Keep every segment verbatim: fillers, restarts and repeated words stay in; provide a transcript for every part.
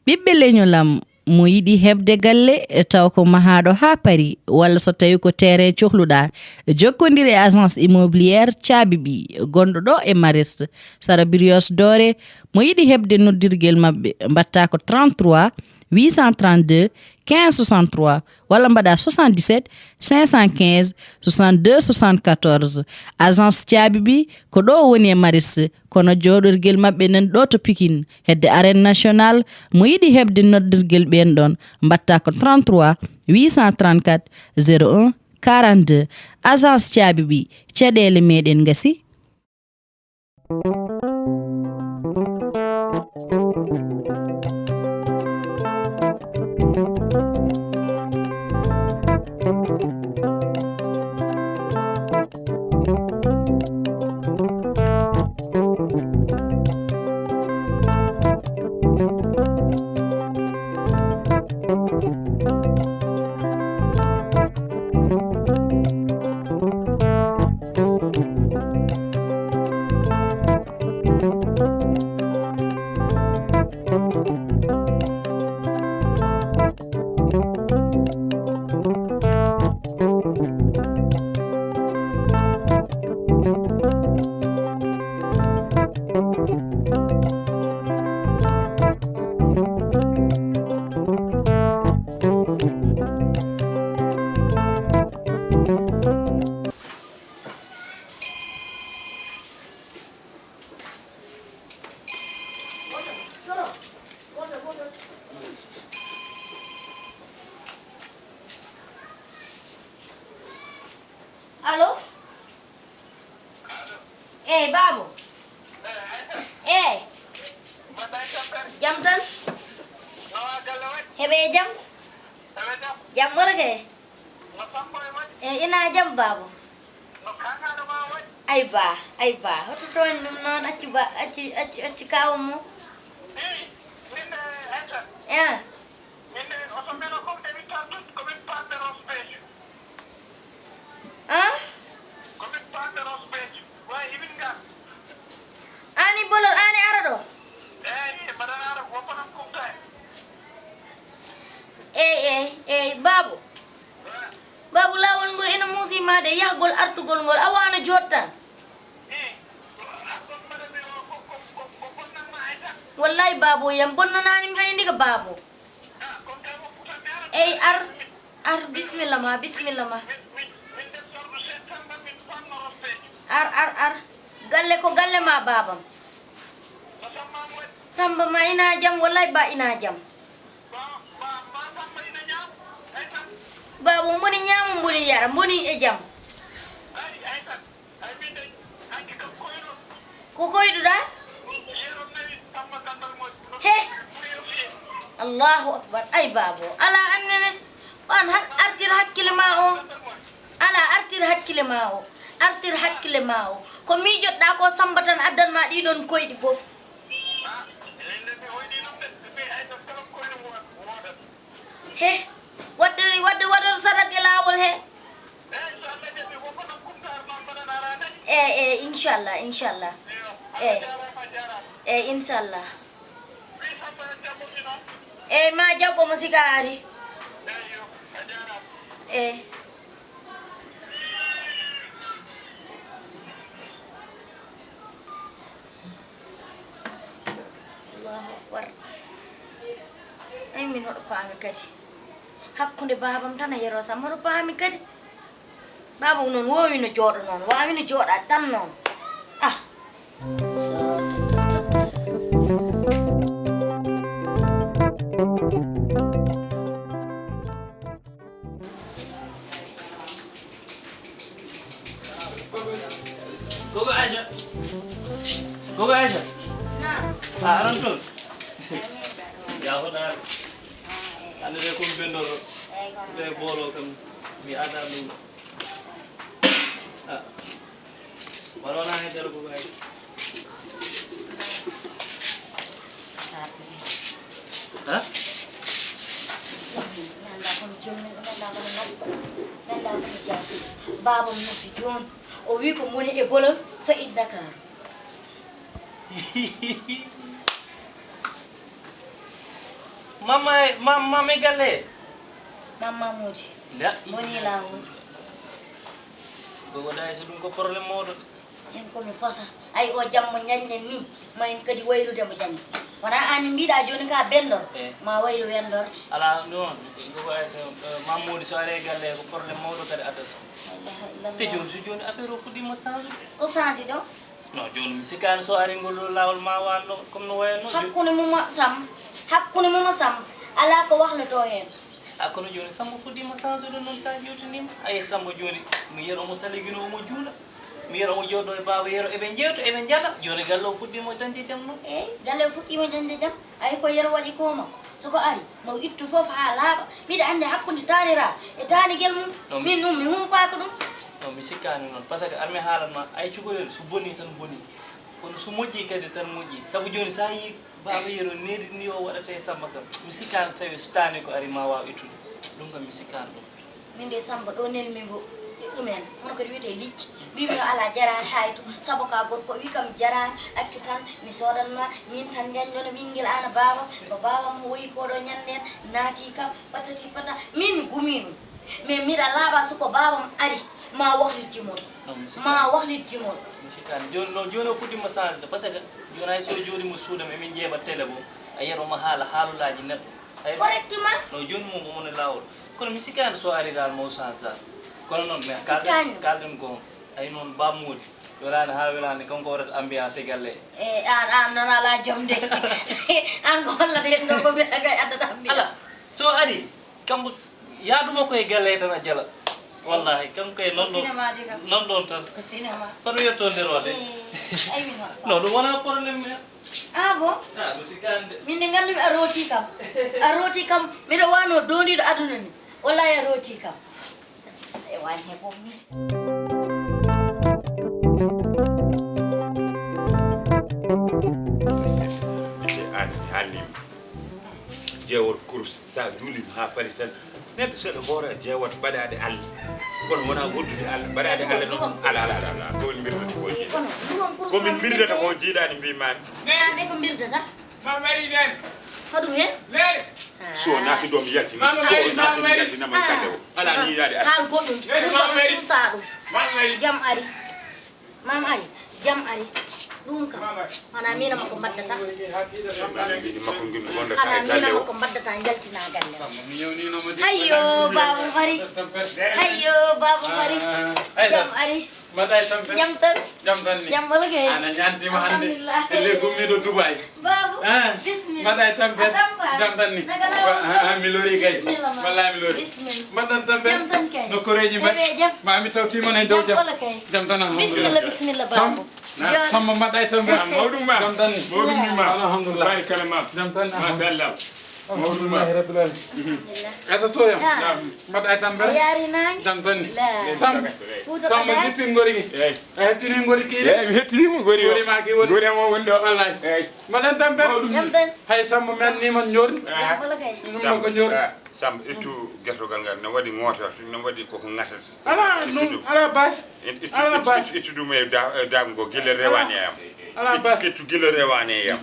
Ɓiɓɓe leñol am, mo yiɗi heɓde galle, e taw ko mahaaɗo haa paari, walla so tawi ko terrain cohluɗaa, jokkondir e agence immobilière Caabi Ɓiy, gonɗo ɗo e Mariste, sara Brioche Dorée. Mo yiɗi heɓde noddirgel maɓɓe, mbaɗtaa ko trente-trois huit cent trente-deux quinze soixante-trois, walla mbaɗaa soixante-dix-sept cinq cent quinze soixante-deux soixante-quatorze. Agence Caabi Ɓiy ko ɗo woni e Mariste, kono jooɗorgel maɓɓe nan ɗo to Pikine, hedde Arène Nationale. Mo yiɗi heɓde noddirgel ɓeen ɗoon, mbaɗtaa ko trente-trois huit cent trente-quatre zéro un quarante-deux. Agence Caabi Ɓiy, caɗeele meɗen ngasi. Allo? Eey, baabo. Eey. Jam tan? Heɓe jam? Jam wala kay? Eey, ina jam, baabo. Ay ba, ay ba, hoto tooñ ɗum noon, accu ba, accu, accu, accu kaawu mo. Eey. An? Ko min paamɓe Ross Béthio. Way, imin ngar. An e bolol, an e ara ɗo? Eey, mbaɗa ara ko woppana kumta en. Eey, eey, eey, baabo. Baabo, laawol ngol ina muusi ma de, yahgol artugol ngol, a waano joot tan. Eey, argol mbaɗa mi o ko, ko, ko, ko bonnat ma hay tan. Wallaay, baabo, yam bonnanaani mi hay ndiga, baabo. Eey, ar, ar, bisimilla ma, bisimilla ma. Ar, ar, ar. Galle ko galle ma, baabam. Samba ma ina jam, wallaay ba ina jam. Baabo, mboni ñaama, mboni yara, mboni e jam. Ko koyɗuɗaa? He! Allahu akbar. Ay, baabo. Alaa annene. On hak-, artir hakkille ma o. Alaa, artir hakkille ma o. Artir hakkille ma o. Ko miijoɗɗaa ko Samba tan addan ma ɗiɗon koyɗi fof. He, waɗde, waɗde, waɗor sadak e laawol he. Eey, eey, inchallah, inchallah. Eey. Eey, inchallah. Eey, ma jaɓɓo mo sika ari. Eey. Allahu akbar. Ay, min hoɗo paami kadi. Hakkunde baabam tan e Yero Sam, hoɗo paami kadi. Baabam noon woowi no jooɗo noon, waawi no jooɗaade tan noon. Ah. Gogo Aïcha. Gogo Aïcha. Naam. A aran toon? Ya hoɗaare. Hannde de ko mi benndoto. Eey, ko mi benndoto. Ɓe boolo kam, mi ada ɗum. Ah. Wala wala hay dara ko wawi. Ha? Nanda kono joom men, nanda kono noppa, nanda kono jaati. Baabam noppi jooni. O wi ko moni e bolol fayi Dakar. Mamma e, mam-, mam e galle? Mamma Moodi. La. Woni laawol. Ko waɗa e so ɗum ko problème mawɗo de. Min ko mi fosa. Ay, o jammo ñaññen ni, ma en kadi waylude mo jañde. Wona aan mbiɗa jooni ka bendor, eh, ma waylu wendor. Ala, ɗum on, ko waɗa e so, eh, Mam Moodi so ari e galle ko problème mawɗo kadi addata. La ilaha illallah. Te jooni, so jooni affaire o fuɗɗiima changé. Ko changé ɗo? Non, jooni mi sikkaani so ari ngol ɗo laawol ma waanno comme no wayatno. Hakkunde mum e Sam, hakkunde mum e Sam, alaa ko wahlotoo heen. A kono jooni Sammbo fuɗɗiima changé ɗum noon so a ƴeewtiniima. Ayi Sammbo jooni mi yiyat omo saligino omo juula. Mi yiyat omo jooɗo e baaba Yero eɓe njeewta eɓe njala. Jooni galle o fuɗɗiima dañde jam noon. Eey, galle o fuɗɗiima dañde jam. Ayi ko Yero waɗi ko makko. So ko ari, mo ittu fof haa laaɓa. Miɗa anndi hakkunde taaniraaɓe e taanigel mum. Non, mi min ɗum mi humpaaka ɗum. Non, mi sikkaani noon. Par ce que armi haalan ma, ay cukalel so bonii tan bonii. Kono so moƴƴii kadi tan moƴƴii. Sabu jooni so a yii baaba Yero needi ni o waɗata e Sammba kam, mi sikkaani tawi so taani ko ari ma waaw ittude. Ɗum kam mi sikkaani ɗum. Min de Sammba ɗo nelmi mbo ɗum en. Hono kadi wiyetee licci. Mbimi yo alaa jaraani hay to. Sabu ka gorko wi kam jaraani, accu tan, mi soodan ma, min tan njañɗono ɓinngel aan baaba. Ko baaba mo woyi ko ɗo ñande en, naati kam, patati pata. Min mi gumi ɗum. Mais miɗa laaɓa so ko baabam ari, ma wah liɗɗi mon. Non, mi sikkaani. Ma wah liɗɗi mon. Mi sikkaani. Jooni noon, jooni o fuɗɗiima changé, par ce que jooni hay so o jooɗiima suudam, emin njeeɓa télé bo, a yiyat omo haala haalulaaji neɗɗo. Hay correctement. Non, jooni mum omo e laawol. Kono mi sikkaani so ari dal mo changé dal. Kono noon, mais kaalɗen, kaalɗen goonga. Ay noon, Baaba Moodi, welaani haa welaani, kanko waɗata ambiance e galle. E aan, aan noon alaa jom de. Aan ko hollata heen ɗo ko mbiɗa kay addata ambiance. Alaa, so ari, Kambo yaaduma ko e galle tan a jala. Wallahi, kanko e non ɗon. Cinéma de kam. Non ɗon tan. Ko cinéma. Kono yetto nder o de. Eh, ay min hoɗa. Non, ɗum wona problème mi. Ah bon? Ah, ɗum sikkaani de. Min de nganndu-mi a rooti kam. A rooti kam. Miɗo wano doondiiɗo aduna ni. Wallahi a rooti kam. E wañ he boom ni. Ɓiɓɓe aadama haalniima. Jeewol kurus, so a juuliima haa pari tan, neɗɗo seeɗa hoora jeewat mbaɗaaɗe Allah. Kono wonaa woddude Allah, mbaɗaaɗe Allah noon. Ala, ala, ala, ala. Ko min mbirdata ko jiiɗaani. Ko min mbirdata ko jiiɗaani mbiimaami. Naaɓe ko mbirdata? Mamari nen. Hoɗum heen? Leere. So naati ɗo mi yaltina. So naati mi yaltina mo e galle o. Ala ni yaade ala. Haal goɗɗum. Ɗum ko suusaa ɗum. Jam ari. Maam Ari, jam ari. Ɗum kam, xanaa miin e makko mbaddata. Xanaa miin e makko mbaddata, njaltina galle. Hayyo, Baaba Mari. Hayyo, Baaba Mari. Jam ari. Mbaɗa e tampere? Jam tan. Jam tan ni. Jam wala kay? Ana ñaantiima hannde. Alhamdulillah. E ley gummiiɗo Dubaay. Babu, ah, bismillah. Mbaɗa e tampere? A tampaama. Jam tan ni. Naga law. Ah, ah, mi lori kay. Bismillah, ma. Wallahi mi lori. Bismillah. Mbaɗɗon tampere? Jam tan kay. No koreeji mbaɗi? Eɓe jam. Ma mi tawtiima ne dow jam. Jam wala kay? Jam tan, alhamdulillah. Bismillah, bismillah, Sam, babu. Sam, Sam, mbaɗa e tampere? Ah, mawɗum ma. Jam tan ni. Mawɗum ma. Alhamdulillah. Barikalla ma. Jam tan. Machallah. Mawɗum ma. Alhamdulillahi rabbil alamin. Alhamdulillah. Kasa toya. Ah. Mbaɗa e tampere? A yaari naange? Jam tan ni. La. Sam, Fuuta Sam, ko jippin ngori ki. Eey. A hettini ngori ki de? Eey, mi hettini mo ngori o. Ngori ma ki woni. Ngori am o woni ɗo. Wallahi. Eey. Mbaɗen tampere? Mawɗum. Jam tan. Hay Sambo mi anni man ñorni. Ah. Jam wala kay? Ɗum ko ñorni. Ah. Sam, ittu gertogal ngal, no waɗi ŋoota, no waɗi koko ŋatata. Ala, ittu ɗum. Ala basi. Ittu, ala basi. Ittu, ittu ɗum e da-, e daago ngo, gila rewaani e am. Ala basi. Ittu, ittu gila rewaani e am.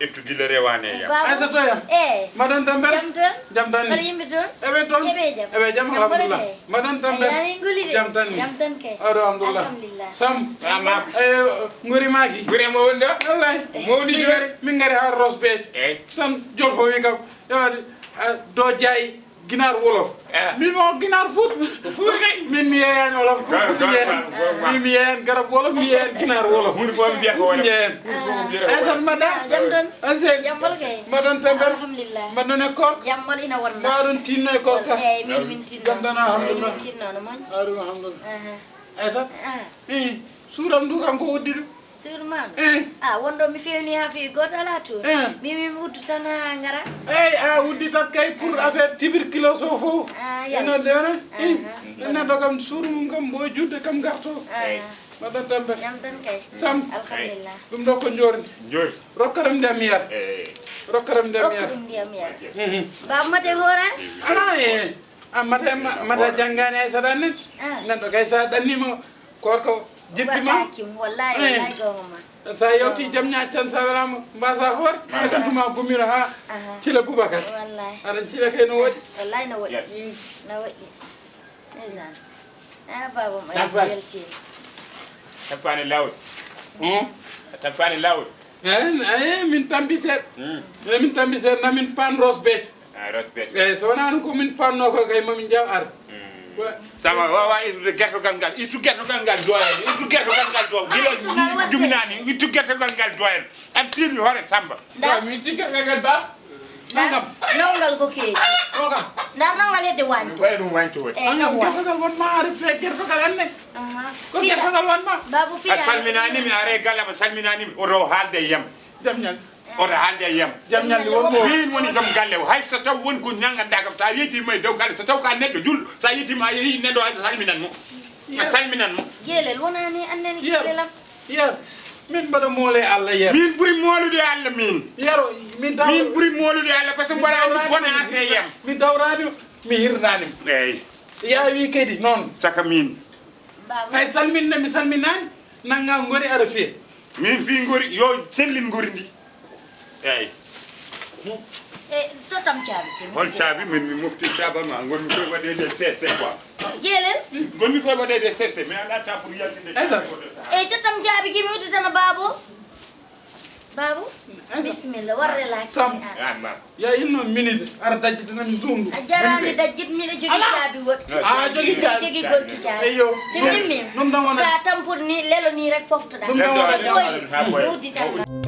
Ittu gila rewaani e am. Babu. Aysata ya. Eh. Mbaɗon tampere? Jam tan. Jam tan ni. Mbaɗa yimɓe toon? Eɓe toon. Eɓe jam. Eɓe jam, jam alhamdulillah. Wala kay. Mbaɗon tampere? Ay, nguli de. Jam tan ni. Jam tan kay. Aɗo alhamdulillah. Alhamdulillah. Sam. Mama. Eh, ngori maaki. Ngori mo woni ɗo? Wallahi. Mawɗi min ngari, min ngari haa Ross Bay. Eey. Tan jolfo wi kam. Yaade, eh, do jaayi. Ginaar wolof. Ah. Min mo ginaar Fuuta. Ko Fuuta kay. Min mi yeeyaani wolof. Ko Fuuta mi yeeyaani. Min mi yeeyaani garab wolof, mi yeeyaani ginaar wolof. Huunde fof mi mbiyata ko wolof. Mi yeeyaani. Huunde fof mi mbiyata ko wolof. Ay tan mbaɗa? Jam tan. An sey. Jam wala kay? Mbaɗon tampere? Alhamdulillah. Mbaɗon e koor? Jam wala ina wonda. Mbaɗon tinno e koor ka? Eey, min min tinno. Jam tan alhamdulillah. Min tinno no moƴƴi. Mbaɗon alhamdulillah. Aha. Ay tan? Ah. Ii, suuram ndu kam ko uddi ɗum. Sûrement. Eh. Ah, wonɗo mi fewni haa fewi gooto alaa toon. Eh. Mi wi mi uddu tan haa ngara. Eey, a uddi tan kay pour affaire tuberculose o fof. Ah, yalla. Ina de, eh. Aha. Neɗɗo kam suur mum kam mbo judde kam garto. Ah. Mbaɗa tampere. Jam tan kay. Sam. Alhamdulillah. Ɗum ɗo ko njoorni. Njoorni. Rokkaram ndiyam mi yar. Eh. Rokkaram ndiyam mi yar. Rokkaram ndiyam mi yar. Mhm. Ba mate hoora? Ah, eh. Ah, mate, ma-, mate janngaani hay saɗa nen. Ah. Neɗɗo kay sa ɗannima koorka o. Jippi ma? Wallahi, wallahi, goonga ma. So a yewti jam ñaaj tan, so a welaama, mbasa hoore. Aɗa tuma gumiro ha Cile Boubacar. Wallahi. Aɗa cila kay no woɗi. Wallahi no woɗi. No woɗi. Ndeysaan. Ah, baaba mo ay welti. Tampani lawol. Hmm? Tampani lawol. Eh, eh, min tampi seeɗa. Hmm. Eh, min tampi seeɗa, na min pan rosbe. Ah, rosbe. Eh, so wonaa ɗum ko min panno ko kay mamin jaw ar. Hmm. Sama wawa ittude gertogal ngal, ittu gertogal ngal doyen, ittu gertogal ngal doyen. Gila juminani, ittu gertogal ngal doyen. An timi hoore Samba. Nda. Min tikka kagal ba. Nda. Nangam. Nawngal ko keeji. Ɗo kam. Nda nawngal hedde wañto. Waɗa ɗum wañto waɗi. Eh, nangam nawngal. Gertogal won ma are fe gertogal anne. Aha. Ko gertogal won ma. Babu fiya. A salminani mi are galle ma salminani mi oto haalde e yam. Jam ñal. Oto haalde e yam. Jam ñal won mo. Min woni joom galle o. Hay so taw won ko ñanganda kam sa yetti ma e dow galle so taw ka neɗɗo jul sa yetti ma a yehi neɗɗo hay so salminan mo. A salminan mo. Gelel wonani annani gelel am. Yer, min mbaɗa moole Allah yer. Min ɓuri moolude Allah min. Yero, min daw. Min ɓuri moolude Allah parce que mbaɗa andi bone arde yam. Mi dawrani, mi hirnani. Eyyi. Yaawi kadi noon. Saka min. Ay salminna mi salminani. Nanga ngori ara fiye. Min fi ngori yo tellin ngori ndi. Eyyi. E totam caabi ke. Hol caabi min mi mofti caabi ma ngonmi koy waɗede sese quoi. Gelel. Ngonmi koy waɗede sese mais ala ta pour yaltinde. E totam caabi ke mi udditana baabo. Baabo. Bismillah war relax. Sam. Ya inno minute ara dajjitana min dundu. A jarani dajjit mi la jogi caabi wot. A jogi caabi. Jogi gorki caabi. Eyyo. Si mimmi. Ɗum ɗon wona. Ka tampur ni lelo ni rek foftoɗa. Ɗum ɗon wona. Udditana.